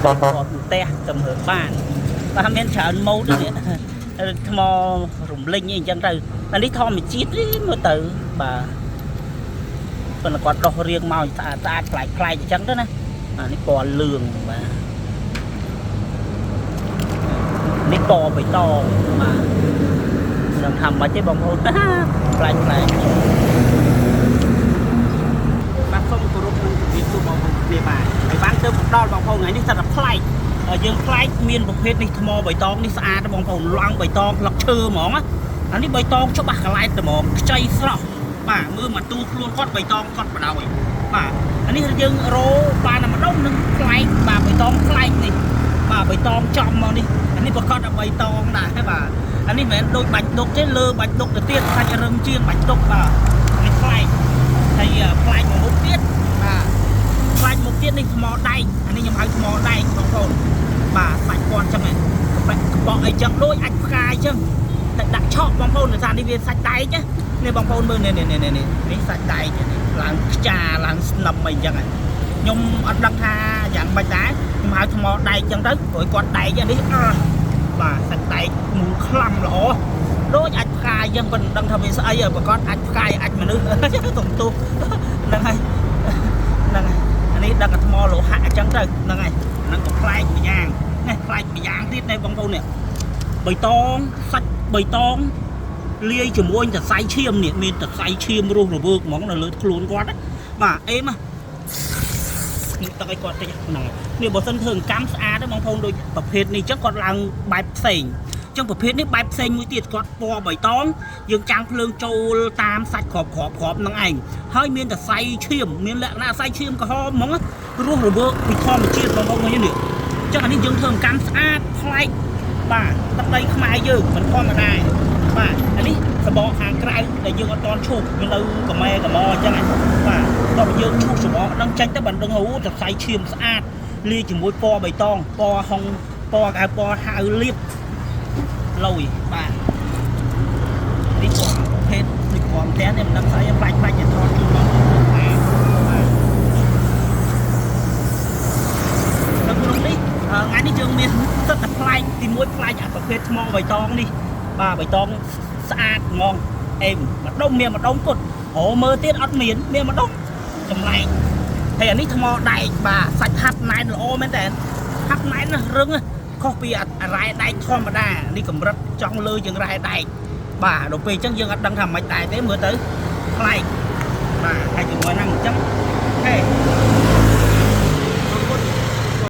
គាត់ផ្ទះតម្រើបានបាទមានច្រើនម៉ូតនេះថ្មរំលេចអីអញ្ចឹងទៅអានេះធម្មជាតិទេមើលទៅបាទប៉ុន្តែគាត់ដោះរៀងមកស្អាតស្អាតប្លែកប្លែកអញ្ចឹងទៅណាអានេះពណ៌លឿងបាទនេះពណ៌បៃតងបាទមិនដឹងថាម៉េចទេបងប្អូនប្លែកប្លែកបាទសូមគោរពនឹងជម្រាបសួរបងប្អូនគ្នាបាទហើយបានទៅមកដល់បងប្អូនថ្ងៃនេះសិតតែប្លែកយើងប្លែកមានប្រភេទនេះថ្មបៃតងនេះស្អាតបងប្អូនឡើងបៃតងផ្លឹកឈើហ្មងអានេះបៃតងច្បាស់កន្លែតហ្មងខ្ចីស្រស់បាទមើលមកទូខ្លួនគាត់បៃតងគាត់បដ ாய் បាទអានេះយើងរោបានតែម្ដុំនឹងប្លែកបាទបៃតងប្លែកនេះបាទបៃតងចំមកនេះអានេះប្រកាសថាបៃតងដែរបាទអានេះមិនមែនដូចបាច់ដុកទេលើបាច់ដុកទៅទៀតសាច់រឹងជាងបាច់ដុកបាទនេះប្លែកហើយប្លែកមួយមុខទៀតបាទប្លែកមុខទៀតនេះថ្មដែកអានេះខ្ញុំហៅថ្មដែកបងប្អូនបាទសាច់គាត់ចឹងកប៉កបកអីចឹងដូចអាចផ្កាយចឹងតែដាក់ឆក់បងប្អូនដោយសារនេះវាសាច់ដែកណានេះបងប្អូនមើលនេះនេះនេះនេះសាច់ដែកនេះឡើងខ្ចាឡើងស្នឹមអីចឹងខ្ញុំអត់ដឹងថាយ៉ាងម៉េចដែរខ្ញុំហៅថ្មដែកចឹងទៅព្រោះគាត់ដែកនេះបាទសាច់ដែកមូលខ្លាំងល្អដូចអាចផ្កាយចឹងប៉ុន្តែដឹងថាវាស្អីប្រកាសអាចផ្កាយអាចមនុស្សកំទោសហ្នឹងហើយហ្នឹងហើយអានេះដឹងតែថ្មលោហៈអញ្ចឹងទៅហ្នឹងហើយហ្នឹងក៏ប្លែកម្យ៉ាងនេះប្លែកម្យ៉ាងទៀតនេះបងប្អូននេះបៃតងសាច់បៃតងលាយជាមួយសរសៃឈាមនេះមានសរសៃឈាមរស់រវើកហ្មងនៅលើខ្លួនគាត់បាទអេមនេះទឹកឲ្យគាត់តិចហ្នឹងនេះបើសិនធ្វើកម្មស្អាតទេបងប្អូនដូចប្រភេទនេះអញ្ចឹងគាត់ឡើងបែបផ្សេងចឹងប្រភេទនេះបែបផ្សេងមួយទៀតគាត់ពណ៌បៃតងយើងចាំងភ្លើងចូលតាមសាច់ក្របក្របក្របហ្នឹងឯងហើយមានតែសៃឈាមមានលក្ខណៈសៃឈាមក្រហមហ្មងរស់រវើកពីធម្មជាតិបងប្អូននេះចឹងអានេះយើងធ្វើកម្មស្អាតប្លែកបាទទឹកដីខ្មែរយើងមិនធម្មតាបាទអានេះសបកខាងក្រៅដែលយើងអត់តន់ឈូសវានៅកម៉ែកម៉អញ្ចឹងបាទដល់យើងឈូសសបកហ្នឹងចេញទៅបានដឹងអូសរសៃឈាមស្អាតលាយជាមួយពណ៌បៃតងពណ៌ហុងពណ៌កៅពណ៌ហៅលៀបលយបាទនេះពណ៌ប្រភេទដូចពណ៌ផ្ទះនេះមិនដឹងស្អីផ្លាច់ផ្លាច់ទៅថតជូនបងប្អូនបាទនៅក្នុងនេះថ្ងៃនេះយើងមានសិតតែប្លែកទី1ប្លែកអាប្រភេទថ្មបៃតងនេះបាទបៃតងស្អាតហ្មងអេមម្ដុំមានម្ដុំពុតរមើលទៀតអត់មានមានម្ដុំចម្លែកហើយអានេះថ្មដែកបាទសាច់ហាប់ណែនល្អមែនតើហាប់ណែនណារឹងខុសពីរ៉ែដែកធម្មតានេះកម្រិតចង់លើជាងរ៉ែដែកបាទដល់ពេលអញ្ចឹងយើងអត់ដឹងថាមិនដែរទេមើលទៅប្លែកបាទហើយជាមួយហ្នឹងអញ្ចឹងហេ